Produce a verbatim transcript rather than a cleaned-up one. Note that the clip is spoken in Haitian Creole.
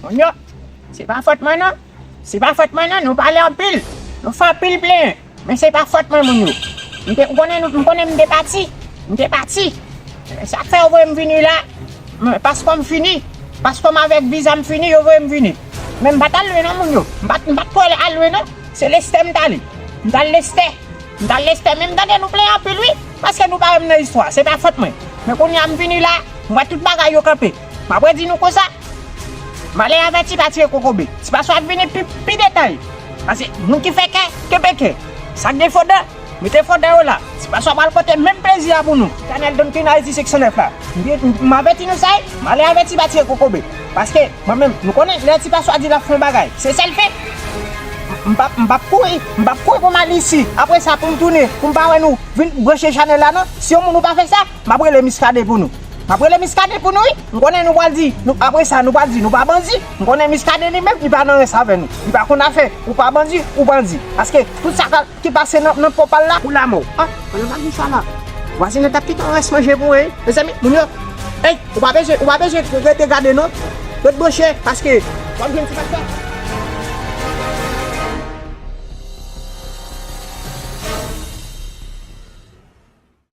Moun yo, se pa fòt mwen non. Se pa fòt mwen non, nou pale anpil. Nou fè anpil plenyen. Men se pa fòt mwen, moun yo. M te, ou konnen, nou, m konnen m te pati. M te pati. Sa k fè yo voye m vini la, m, paspò m fini. Paspò m avèk viza m fini, yo voye m vini. Men m pa t al lwen non, moun yo. M pa t, m pa t twò al lwen non. Se Lestè m t ale. M t al Lestè. M t al Lestè, men m tande nou plenyen anpil, wi. Paske nou pa wè m nan istwa. Se pa fòt mwen. Men kounye a m vini la, m wè tout bagay yo kanpe. M ap redi nou konsa. Malè avèti pa tire kokobe. Ti Paswa ap vini pi, pi detay. Paske moun ki fè kè, kenbe kè. Sa k gen fo dan, mete fo dan yo la. Ti Paswa pral pote menm plezi a pou nou. Chanèl Don King Haiti seksyon nèf la. M, m, m avèti nou sa, wi. Malè avèti pa tire kokobe. Paske, mwen menm, nou konnen, lè Ti Paswa di l ap fè yon bagay, se sa l fè. M p ap, m p ap kouri, m p ap kouri pou m al isi. Apre sa, pou m tounen, pou m pa wè nou vin branche chanèl la, non. Si yon moun ou pa fè sa, m ap rele Miskaden pou nou. M ap rele Miskaden pou nou, wi. M konnen nou pral di, nou, apre sa, nou pral di, nou pa bandi. M konnen Miskaden li menm, li pa nan rès avè nou. Li pa konn afè, ou pa bandi, ou bandi. Paske tout sa k, ki pase nan, nan po pa l la, ou lamò. Ah, ann pa di sa la. Vwazin nan t ap kite yon rès manje pou mwen, wi. Mezanmi, moun yo, ey, ou pa bezwen, ou pa bezwen rete gade, non. Ret branche, paske w ap jwenn Ti Paswa.